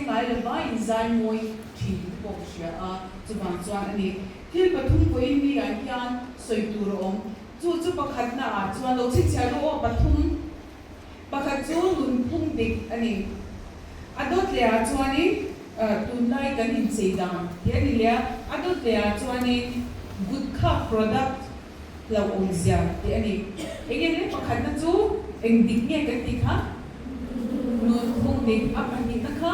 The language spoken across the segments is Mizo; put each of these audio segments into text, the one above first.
ngai lova in zai mawi thin te pawh ka hria a, chuvang chuan a ni. Thil pathum vawiin mi ah hian sawi tur a awm. Chu chu pakhatna ah chuan lo chhinchhiah ru aw pathum. Pakhat chu nunphung dik a ni. A dawt leh ah chuanin tunlai kan inchei dan tih a ni leh a, a dawt leh ah chuanin gutkha product hlauhawmzia tih a ni. Eng nge le pakhatna chu eng dik nge kan tih kha? Nunphung dik. A pahnihna kha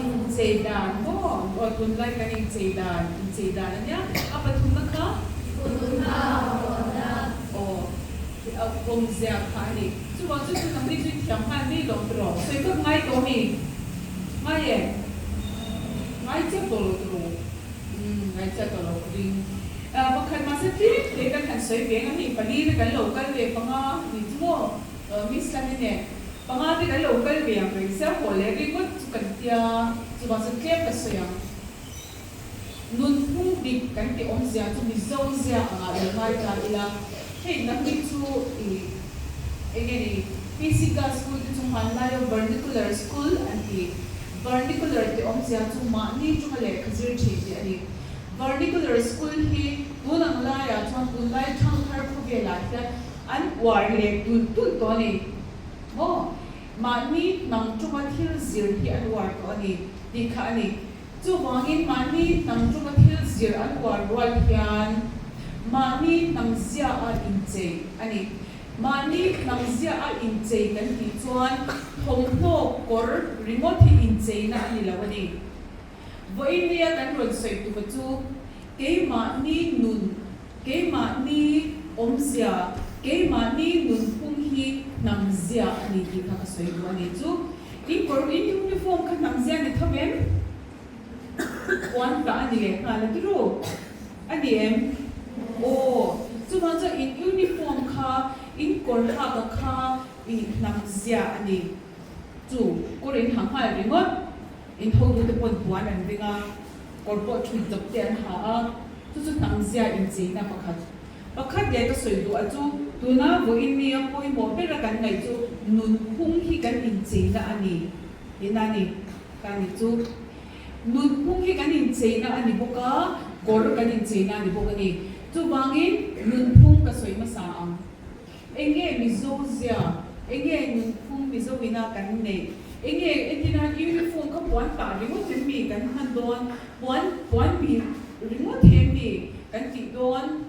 inchei dan maw? Aw tunlai kan inchei dan, inchei dan a nia. A pathumna kha? Aw. Awmzia kha a ni. Chuvang chu chu nangni chu i thiam nghal mai lawm tiraw? Sawi vak ngai tawh mi? Ngai em? Ngai chiah tawh lo tiraw? Umm, ngai chiah tawh lo ka ring. Pakhat mahse tlem te kan han sawi ve ang a, hei pali te kan lo kal ve panga ni chu maw? Miss Lani nen panga te kan lo kal ve ang reng sia haw leh ringawt chu kan tia, chuvang chu tlem ka sawi ang. Nunphung dik kan ti awmzia chu Mizo zia angah lo ngai ta ila, hei nangni chu i eng nge ni PC Girls School te chu hmanlaia vernacular school an ti. Vernacular ti awmzia chu mahni chunga lehkha zir thin tih a ni. Vernacular school hi tun ang laiah chuan tunlai thangthar khawvelah hian an uar leh tulh tulh tawh a ni maw? Mahni hnam chunga thil zir hi an uar tawh a ni tih kha a ni. Chuvangin mahni hnam chunga thil zir an uar rual hian mahni hnam zia a inchei a ni. Mahni hnam zia a inchei kan tih chuan thawmhnaw kawr ringawt hi incheina a ni lo a ni. Vawinia kan rawn sawi tuma chu keimahni nun, keimahni awmzia, keimahni nunphung hi hnam zia a ni tih kha ka sawi duh a ni chu. In kawr in uniform kha hnam zia ni tho em? Puan tah a ni leh nghal a ti ru. A ni em? Aw, chuvang chuan in uniform kha in kawr hak a kha i hnam zia a ni. Chu kawr in ha nghal ringawt. In hotu te pawn puan an ring a, kawr pawh ṭhui chawp te an ha a, chu chu hnam zia incheina pakhat. Pakhat leh ka sawi duh a chu, tuna vawiin nia pawimawh bera kan ngaih chu nunphung hi kan incheina a ni tihna a ni. Ka ni chu nunphung hi kan incheina a ni bawk a, kawr kan incheina a ni bawk a ni. Chuvangin nunphung ka sawi hmasa ang. Eng nge Mizo zia? Eng nge nunphung Mizo ina kan neih? Eng nge entirnan uniform kha puan tah ringawt em mi kan hman dawn? Puan puan bih ringawt he mi kan tih dawn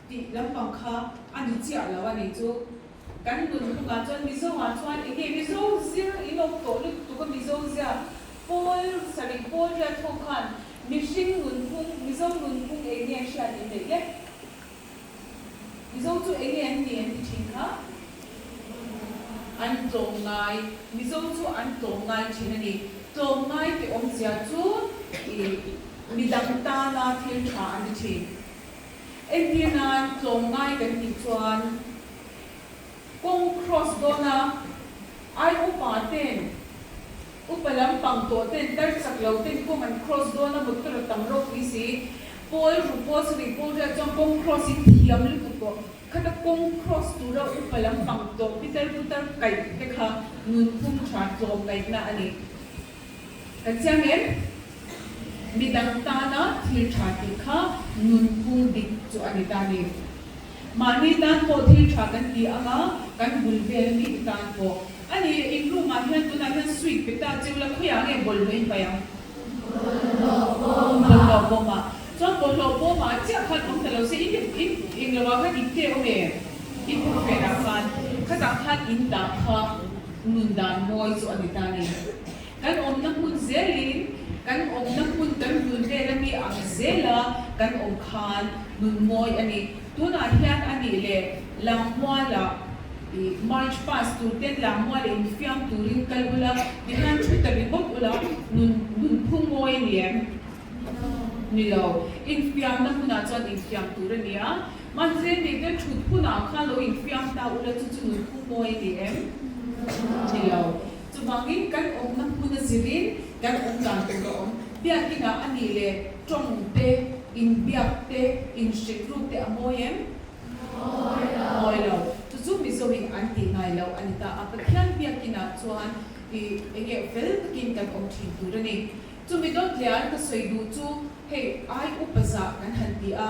tih lampang kha a ni chiah lo a nih chu. Kan nunphungah chuan Mizo ah chuan eng nge Mizo zir in awm tawh lutuk a Mizo zia pawl sarih pawl riat ho khan mihring nunphung Mizo nunphung eng nge hriat in neih le? Mizo chu enge an ni an ti thin kha? An tlawmngai. Mizo chu an tlawmngai thin a ni. Tlawmngai tih awmzia chu i midang tana thil tha an ti thin. Entir nan tlawmngai kan tih chuan kawng cross dawna ai upa ten Upa lam pang tawh ten tar chak lo ten kawng an cross dawn a motor a tam ropui si. Pawl ru pawl sarih pawl riat chuan kawng cross in thiam lutuk tawh. Khata kawng cross tura upa lam pang tawh pitar putar kaih te kha nunphung tha tlawm ngaihna a ni. Kan chiang em? Midang tana thil tha tih kha nunphung dik chu a ni ta ni. Mahni tan pawh thil tha kan ti ang a, kan bul vel mi te tan pawh. A ni, in room ah hian tunah hian sweet pe ta cheu la, khawiah nge bawlhhlawh in paih ang? Bawlhhlawh bawm ah. Chuan bawlhhlawh bawm ah chiah khan awm ta lo se, in in eng lo ah khan in te awm em? In phawkphen ah khan, khatah khan in dah kha nun dan mawi chu a ni ta ni. Kan awmna hmun zelin, kan awmna hmun kan bul vel ami ang zela kan awm khan nun mawi a ni. Tunah hian a nih leh Langmualah i March past tur ten Langmualah infiam turin kal ula, tihian thu ta ringawt ula nun nunphung mawi a ni em? Ni lo. Infiamna hmunah chuan infiam tur a ni a, mahse ni te thut hunah khan lo infiam ta ula chu chu nunphung mawi a ni em? Ni lo. Chuvangin kan awmna hmun a zirin kan awm dan tur a awm. Biakinah a nih leh tawng te, inbiak te, inhrilh ruk te a mawi em? Mawi lo. Chu chu Mizoin an tih ngai lo a ni ta a. Pathian biakinah chuan I enge fel takin kan awm thin tur a ni. Chumi dawt lian ka sawi duh chu hei ai upa zah kan han ti a,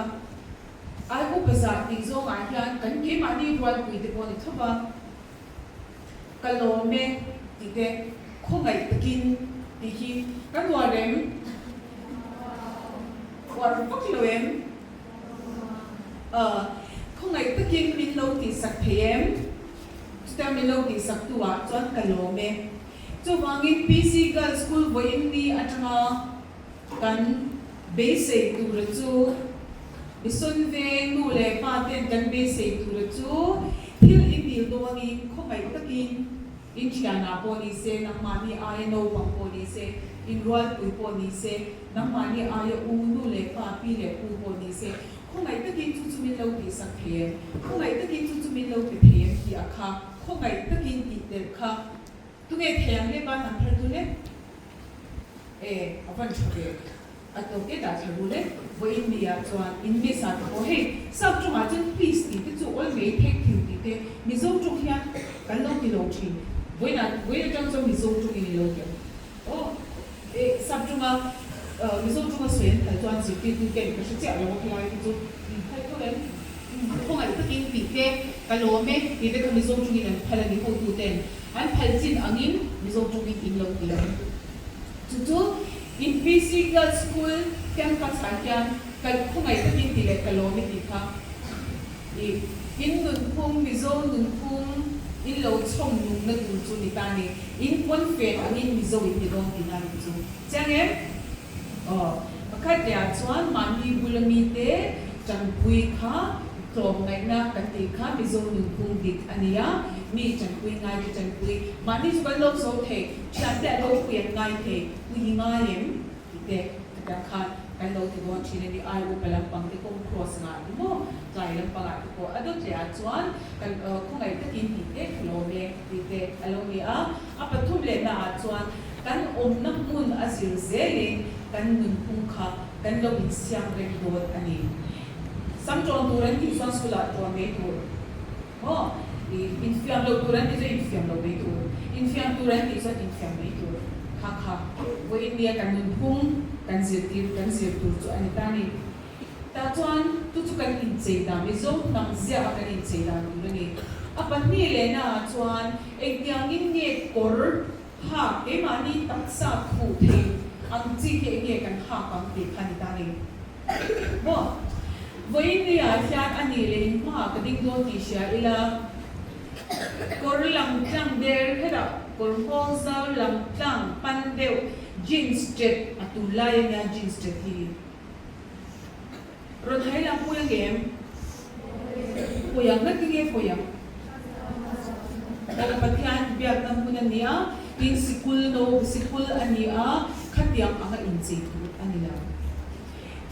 ai upa zah tih zawngah hian kan keimahni rualpui te pawh a ni tho va, ka lawm e tih te khawngaih takin tih hi kan uar em? Uar vak lo em? Khawngaih takin min lo tihsak thei em? Chutia min lo tihsak tu ah chuan ka lawm e. Chuvangin PC Girls School vawiin ni atanga kan beisei tura chu Mission Veng nu leh pa ten kan beisei tura chu thil in dil dawnin khawngaih takin in thianah pawh ni se, nangmahni aia naupang pawh ni se, in rualpui pawh ni se, nangmahni aia u nu leh pa, pi leh pu pawh ni se, Khawngaih takin chu chu min lo tihsak thei em? Khawngaih takin chu chu min lo ti thei em tih a kha khawngaih takin tih telh kha tunge thei ang le ban an phar tu le? E, a van tha ve. A tawk e dah thla ru le. Vawiin mi ah chuan in miss ah te pawh hei sap tawngah chuan please tih te chu awl mai thank you tih te Mizo tawng hian kan lo ti lo thin. Vawiin ah vawiin atang chuan Mizo tawngin i lo ti ang. Aw. E sap chunga Mizo chunga sawi an phal chuan zirtirtu ten ka hre chiah lo a helai hi chu min phal tho em? Khawngaih takin tih te ka lawm e tih te kha Mizo chungin an phal a ni hotu ten an phal chin angin Mizo chungin in lo ti ang. Chu chu in PC Girls School campus ah hian ka khawngaih takin tih leh ka lawm e tih kha I in nunphung, Mizo nunphung in lo chhawm nungna tur chu ni ta ni. In pawnfen angin Mizo in ni dawn tihna ni chu. Chiang em? Aw. Pakhat lehah chuan mahni bula mite tanpui kha tlawmngaihna kan tih kha Mizo nunphung dik a ni a. Mi tanpui ngai te tanpui. Mahni chu kan lo zo thei, thiante a lo pui an ngai thei, pui ngai em? Tih te chutiang khan kan lo ti dawn thin a ni. Ai upa lampang te kawng cross ngah ni maw? Tlai lampangah te pawh a dawt leh ah chuan kan khawngaih takin tih te ka lawm e tih te a lo ni a. A pathum lehna ah chuan kan awmna hmun a zir zelin kan nunphung kha kan lo insiam reng dawn a ni. Sam tawn tur an tih chuan school ah tawn mai tur maw? Infiam loh tur an tih chuan infiam loh mai tur, infiam tur an tih chuan infiam mai tur. Kha kha vawiin nia kan nunphung kan zirtir kan zir tur chu a ni ta ni. Tah chuan chu chu kan inchei dan, Mizo hnam ziaka kan inchei dan tur a ni. A pahnih lehna ah chuan engtiangin nge kawr hak keimahni taksa khuh thei ang chi hi enge kan hak ang tih kha a ni ta ni. Maw? Vawiin ni ah hian a nih leh in hmaah ka ding dawn tih hria ila, kawr lang tlang der hetah kawr nghawng zau lang tlang pan deuh jeans ṭet a tul lai a nia jeans ṭet hi. Rawn hai lang pui ang em? Pui ang, ngati nge pui ang? Aw Pathian biakna hmun a nia, tin sikul no sikul a ni a, khatiang anga inchei tur a ni lo.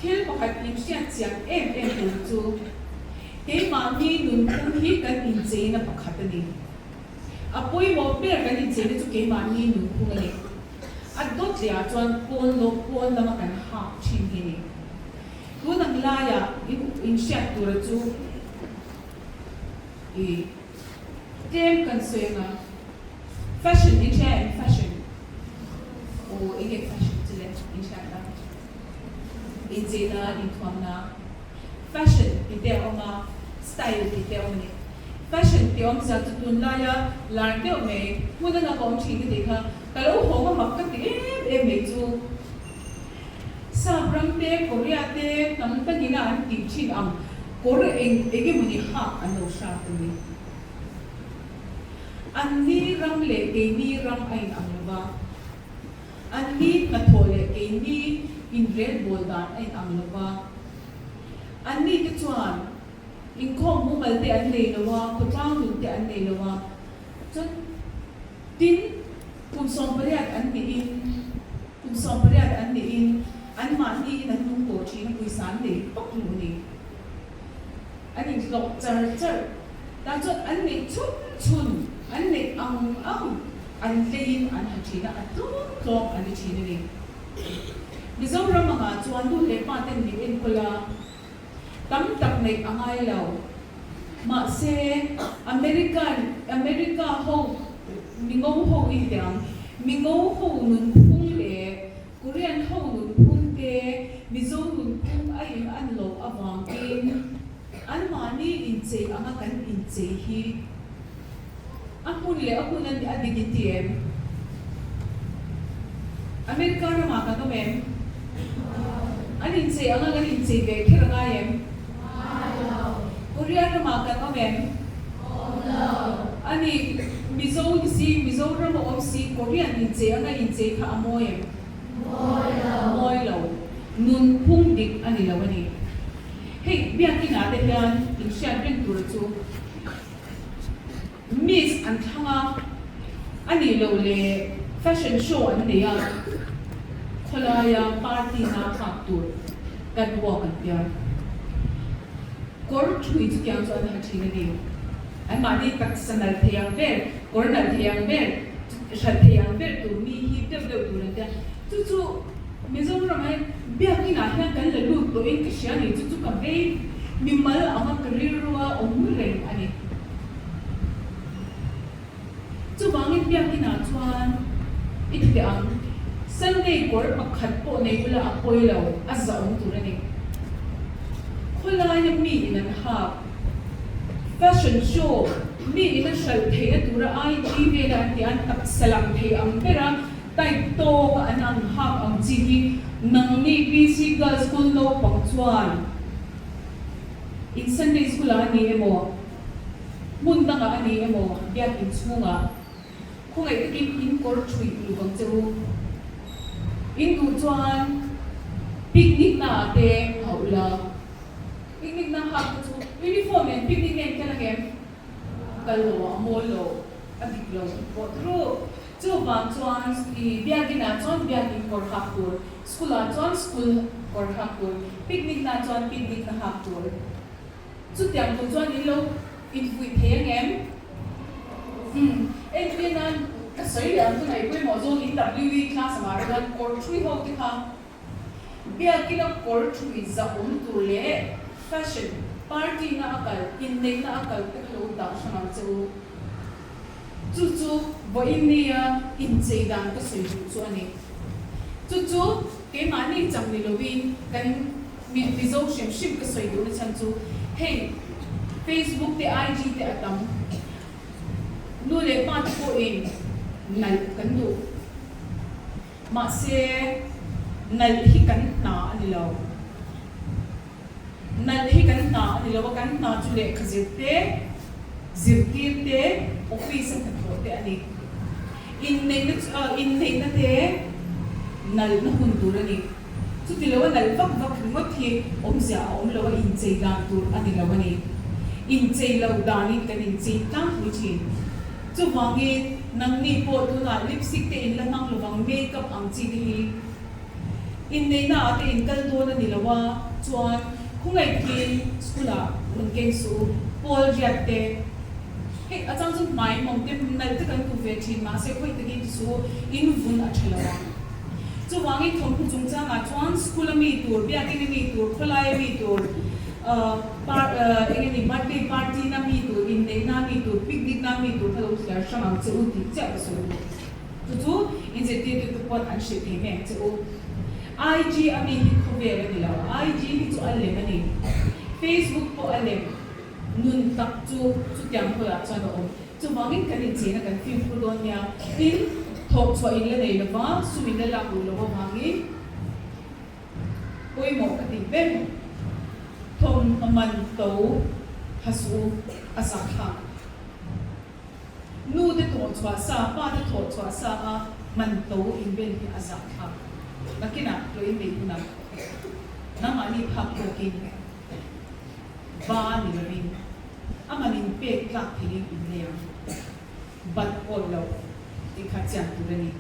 Thil pakhat inhriat chiang em em tur chu keimahni nunphung hi kan incheina pakhat a ni. A pawimawh ber kan incheina chu keimahni nunphung a ni. A dawt leh ah chuan pawn lawk pawn lama kan hak thin hi a ni. Tun ang laiah in inhriat tura chu i tlem kan sawi anga fashion in hria em fashion aw enge fashion chu le in hriat a incheina inthuamna fashion ti te a awm a style ti te a awm a ni fashion tih awmzia chu tunlaia lar deuh mai hmun a lak awm thin ka tih kha ka lo hawng a mak ka ti em em mai chu. Sap ram te, Korea te hnam takin a an tih thin ang kawr eng eng emawni hak an lo hrat a ni. An ni ram leh keini ram a in ang lo va, an ni hnathawh leh keini inrelbawl dan a in ang lo va. An ni te chuan inkhawm mumal te an nei lo a, khawtlang nun te an nei lo a, chuan tin kum 18 an nihin, Kum 18 an nihin anmahniin an nung tawh thin a, pawisa an nei vak lo a ni. An inhlawh char char. Tah chuan an neih chhun chhun, an neih ang ang an hleiin an ha thin a, a tlawm tlawm an ni thin a ni. Mizoram angah chuan nu leh pa ten min enkawl a, tam tak neih a ngai lo. Mahse, American, America ho, mingo ho i ti ang. Mingo ho nunphung leh Korean ho nunphung te Mizo nunphung a in an loh avangin anmahni inchei anga kan inchei hi a hmun leh a hun a a dik in ti em? America ramah kan awm em? An inchei anga kan inchei ve kher a ngai em? Korea ramah kan awm em? A ni, Mizo ni si, Mizoram a awm si, Korean inchei anga inchei kha a mawi em? Mawi lo. Nunphung dik a ni lo a ni. Hei biakinah te hian inhriat reng tur chu Miss an thlang a, a nih loh leh fashion show an nei a, khawlaia party na hak tur catwalk an tia. Kawr thui chutiang chu an ha thin a ni. Anmahni taksa nalh thei ang ber, kawr nalh thei ang ber, hralh thei ang ber tur mi hip deuh deuh tur an tia. Chu chu Mizoram ah hian biakinah hian kan la lut tawhin ka hria a ni. Chu chu ka vei mimal anga ka rilrua awm reng a ni. Chuvangin biakinah chuan i ti teh ang, Sunday kawr pakhat pawh nei ula a pawi lo, a zahawm tur a ni. Khawlaia mi in an hak, fashion show, mi in a hralh theihna tura IG vela an tih an taksa lang thei ang bera type tawka an ang hak ang chi hi nangni PC Girls School naupang chuan in Sunday School-ah a ni emaw? Hmun dangah a ni emaw, biakin chhungah khawngaih takin in kawr ṭhuih uluk ang che u. In duh chuan picnic naah te a ul a. Picnic na hak te chu uniform nen picnic nen kal ang em? Kal lo a, a mawi lo, a dik lo tih pawh turu. Chuvang chuan i biakinah chuan biakin kawr hak tur, school ah chuan school kawr hak tur, picnic naah chuan picnic na hak tur. Chutiang tur chuan in lo infuih thei ang em? Umm, entir nan ka sawi leh ang chu ngaih pawimawh zawng in WE class angah chuan kawr thui ho te kha biakina kawr thui zahawm tur leh fashion party na a kal, inneihna a kal te kha lo dah hrang ang che u. Chu chu vawiin nia inchei dan ka sawi duh chu a ni. Chu chu keimahni chang ni lovin kan. Mi Mizo hrim hrim ka sawi duhna chhan chu hei Facebook te IG te a tam nu leh pa te pawhin nalh kan duh mahse nalh hi kan hna a ni lo nalh hi kan hna a ni lo a kan hna chu lehkha zir te zirtir te office a hnathawh te a ni inneihna chu inneihna te nalhna hun tur a ni. Chuti lo a nalh vak vak ringawt hi awmzia a awm lo a, inchei dan tur a ni lo a ni. Inchei loh danin kan inchei tlangpui thin. Chuvangin nangni pawh tunah lipstick te in la hmang lovang makeup ang chi te hi inneihna ah te in kal dawn a ni lo a, chuan khawngaih takin school ah rawn keng suh u, pawl riat te hei a chang chu hmai mawng te nalh te kan duh ve thin mahse khawi takin ti suh u, in vun a tha lo ang. Chuvangin thawmhnaw chungchangah chuan school a mi tur, biakin a mi tur, khawlai a mi tur, eng emaw birthday party na mi tur, inneihna a mi tur, picnic na a mi tur kha lo thliar hrang ang che u tih chiah ka sawi duh. Chu chu inzirtirtu te pawn an hrilh thei mai ang che u. IG a mi hi khawvel a ni lo, IG hi chu a lem a ni. Facebook pawh a lem. Nun tak chu chutiang khawiah chuan a awm. Chuvangin kan incheina kan fimkhur dawn nia. Tin, thawk chhuah in la nei lova, sum in la lak duh loh avangin pawimawh ka tih ber. Thawmhnaw man to ha suh u, a zak thlak. Nu te thawh chhuah sa, pa te thawh chhuah sa a man to inbel hi a zak thlak. Nakinah hlawh in neih hunah nangmahni phak tawkin Ba ni lovin a man in pek tlak theihin in nei ang. Bat awih loh tih kha chian tur a ni.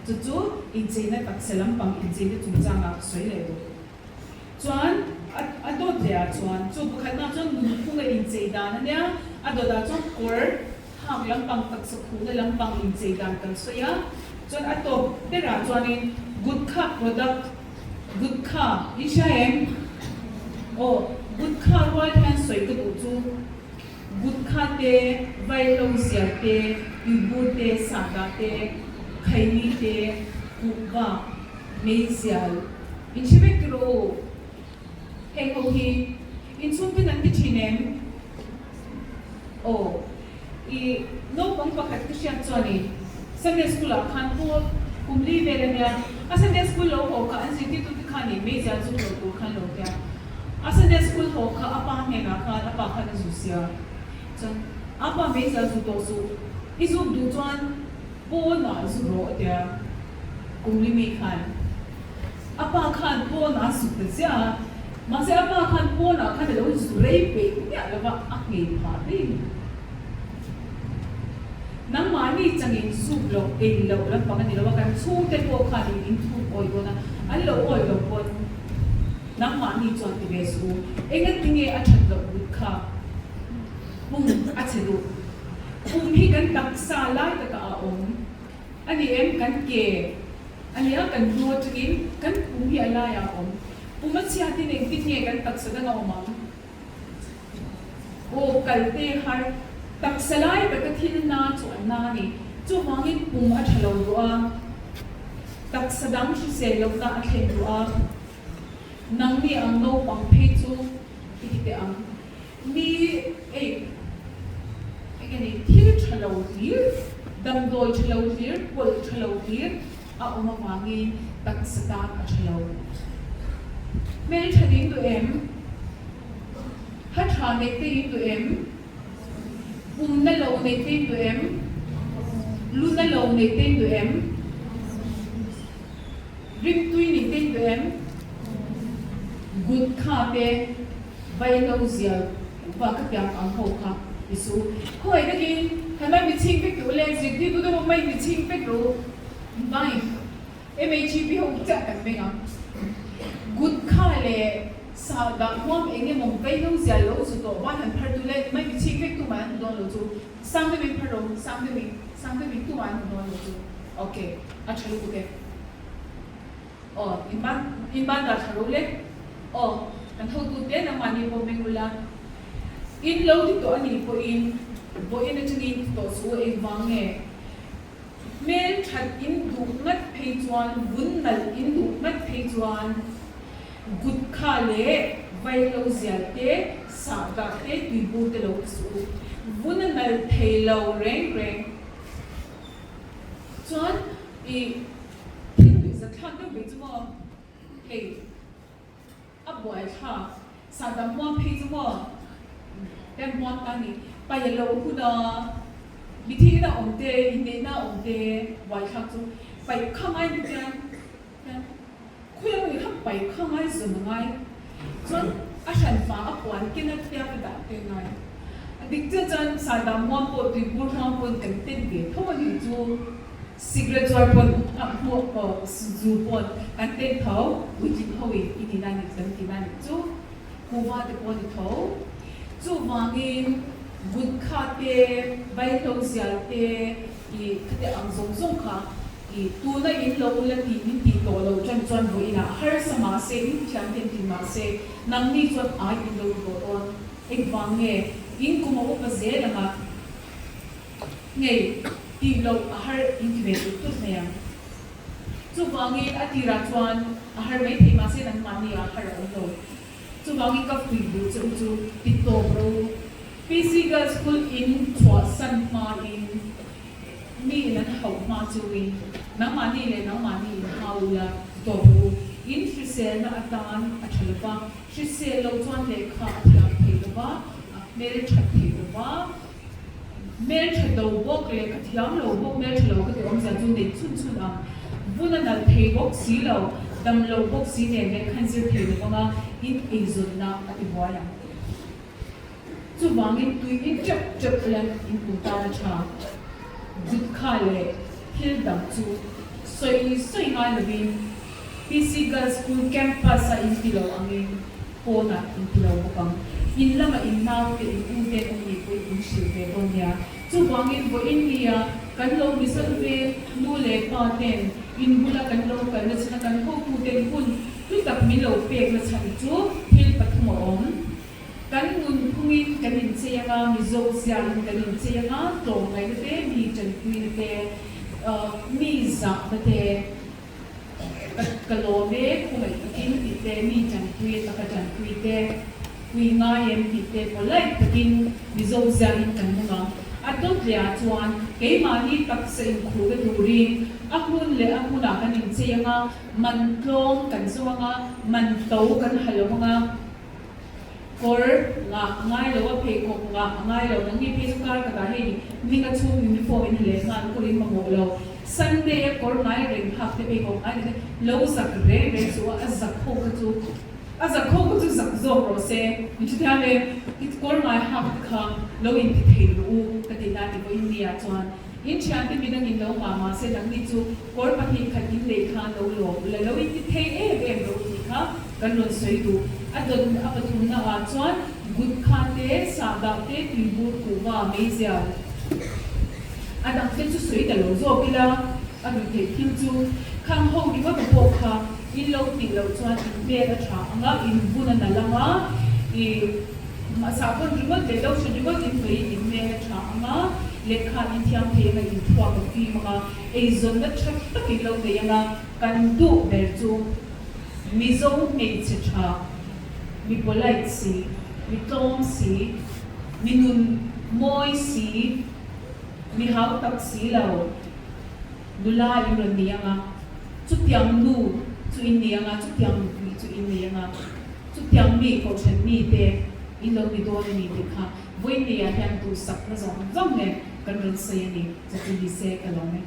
Chu chu incheina taksa lampang incheina chungchangah ka sawi leh duh. Chuan a a dawt leh ah chuan chu pakhatna chuan nunphunga inchei dan a nia, a dawtah chuan kawr hak lampang taksa khuhna lampang inchei dan kan sawi a, chuan a tawp berah chuanin gutkha product Gutkha i hria em? Aw, gutkha rual hian sawi ka duh chu gutkha te, vaihlo zial te, tuibur te, sahdah te. Khaini te, kuhva, meizial, in hre vek tur aw. Heng ho hi inchhung ten an ti thin em? Aw, i naupang pakhat ka hriat chuan i Sunday school ah khan pawl kum li vel a nia, a Sunday school lo haw kha an zirtirtu te khan i meizial zuk lo tur khan lo tia, a Sunday school haw kha a pa hnenah khan a pa khan a zu sia, chuan a pa meizial zu tawh suh, i zuk duh chuan pawnah zu rawh a tia kum li mi khan. A pa khan pawnah a zuk ta ziah a, mahse a pa khan pawnah khan a lo zu rei peih miah lo va, a nghei phah daih a ni. Nangmahni changin zuk loh, ei loh lampang a ni lo a, kan chhungte pawh khanin in thuk awih dawn a, an lo awih lo pawn nangmahni chuan ti ve suh u, engatinge a that loh but kha pum a chhe duh. Pum hi kan taksa lai takah a awm. A ni em, kan ke a nia, kan hnu atangin kan pum hi a laiah a awm. Pum a chhiatin engtin nge kan taksa dang a awm ang? Aw, kal te har, taksa lai taka thil na chu a na a ni. Chuvangin pum a tha lo duh a, taksa dang hrisel lohna a thlen duh a. Nangni ang naupang phei chu i ti teh ang. Mi ei enge ni thil tha lo hlir, damdawi tha lo hlir, pawlh tha lo hlir a awm avangin taksa tan a tha lo. Hmel tha ding duh em? Ha tha neih te in duh em? Pumna lo neih te in duh em? Luna lo neih te in duh em? Rimtui nih te in duh em? Gutkha te Vaihlo zial va ka tiang ang ho kha i su. Khawngaih takin han mai mi chhing vek duh le, zirtirtu te pawh mai mi chhing vek ru. Mai MHEP ho chiah kan meng ang. Gutkha leh sah dah huam eng emaw vaihlo zial lo zu tawh van han phar duh le, mai mi chhing vek tumah an hmu dawn lo chu. Sang deuhin phar ro, sang deuhin, sang deuhin tumah an hmu dawn lo chu. Ok, a tha lutuk e. Aw, in ban, in ban dah thla ro le. Aw, kan hotu te nangmahni pawh meng ula, in lo ti tawh a nih pawhin vawiin atangin ti tawh chu engvang nge? Hmel that in duh ngat phei chuan, vun nalh in duh ngat phei chuan gutkha leh vaihlo zial te, sahdah te, tuibur te lo ti suh u. Vun a nalh thei lo reng reng chuan i thil nuihzat thlak deuh ve chu maw? Hei. A buai thlak. Sahdam huam phei chu maw? Kan huam ta ni. Pai a lo hun a, mithi ina awm te, inneihna awm te buai thlak chu pai kha ngai ni chian hian khawi emaw ni kha pai kha ngai zawn a ngai. Chuan a hran vang a puan ken a tia ka dah te ngai. A dik chiah chuan sahdam huam pawh tuibur huam pawn kan ten ve tho a ni chu. Cigarette zuar pawn a hmuh aw zu pawn kan ten tho puitling ho in i ti na ni kan ti na ni chu kuhva te pawh ni tho chuvangin gutkha te vaihlo zial te i khate ang zawng zawng kha i tuna in lo la ti min tih tawh lo tan chuan vawiinah harsa mahse in thiam ten ti mahse nangni chuan ai in lo ti tawh dawn engvang nge in kum a upa zel anga Ngei tih loh a har in ti ve tut tut mai ang. Chuvangin a tirah chuan a har mai thei mahse nangmahni ah har a awm lo. Chuvangin ka fuih duh che u chu ti tawp ro u. PC Girls School in chhuahsan hmain mi in an hauh hma chuin nangmahni leh nangmahni in hau ula ti tawp ro u. In hriselna atan a tha lova, hrisel lo chuan lehkha a thiam thei lova, a hmelthat thei lova. Hmeltha do bawk leh ka thiam lo bawk, hmeltha lo ka ti awmzia chu nei chhun chhun ang. Vun a nalh thei bawk si lo, dam lo bawk si nen leh khan zir thei lo vanga in eizawnna a ti buai ang. Chuvangin tui in teuh teuh ila in kum tan a tha. Gutkha leh thil dang chu sawi sawi ngai lovin PC Girls School campus a in ti lo angin pawnah in ti lo bawk ang. In lama in nau te in u te an awm nih pawhin in hrilh ve dawn nia. Chuvangin vawiin nia kan lo misal ve nu leh pa ten in bula kan lo kalna chhan a kan hotu ten hun hlu tak min lo pekna chhan chu thil pathum a awm. Kan nunphungin kan inchei anga, Mizo ziain kan inchei anga, tlawmngaihna te, mi tanpuina te. Mi zahna te, ka lawm e, khawngaih takin tih te, mi tanpui a taka tanpui te, pui ngai em tih te polite takin Mizo ziahin kan nung ang. A dawt leh ah chuan keimahni taksa inkhuhna turin a hmun leh a hmunah kan inchei ang a, man tlawm kan zawng ang a, man to kan ha lo ang a. Kawr ngah a ngai lo a, pheikhawk ngah a ngai lo, nangni phei chu kar khatah hei ninga chhung uniform in leh nghal kawr in mamawh lo. Sunday a kawr ngai reng hak te pheikhawk ngai reng te lo zak reng reng suh a, a zak ho kha chu a zak ho kha chu zak zawk rawh se, min hre thiam em? I kawr ngai hak te kha lo in ti thei rawh u ka ti na ti pawh in nia chuan in thiante midang in lo ngah mahse nangni chu kawr 2 khat in lei khan lo lawm ula lo in ti thei em em rawh u tih kha Kan rawn sawi duh. A dawt a pathumna ah chuan gutkha te, sahdah te, tuibur, kuhva, meizial a dang te chu sawi ta lo zawk ila a ruih theih thil chu khang ho ringawt a pawh kha in lo tih loh chuan in hmel a tha ang a, in vun a nalh ang a, i sahbawn ringawt leh lotion ringawt in hnawih in in hmel a tha ang a, lehkha in thiam thei ang a, in thluak a fim ang a, eizawnna tha tak in lo nei ang a, kan duh ber chu. Mizo hmeichhe tha, mi polite si, mi tlawm si, mi nun mawi si, mi hau tak si lo, nula in rawn ni ang a, chutiang nu chu in ni ang a, chutiang nupui chu in ni ang a, chutiang mi kohhran mi te in lo ni dawn a ni tih kha vawiinei ah hian duhsakna zawng zawng nen kan rawn sawi a ni, chu chu ni se ka lawm e.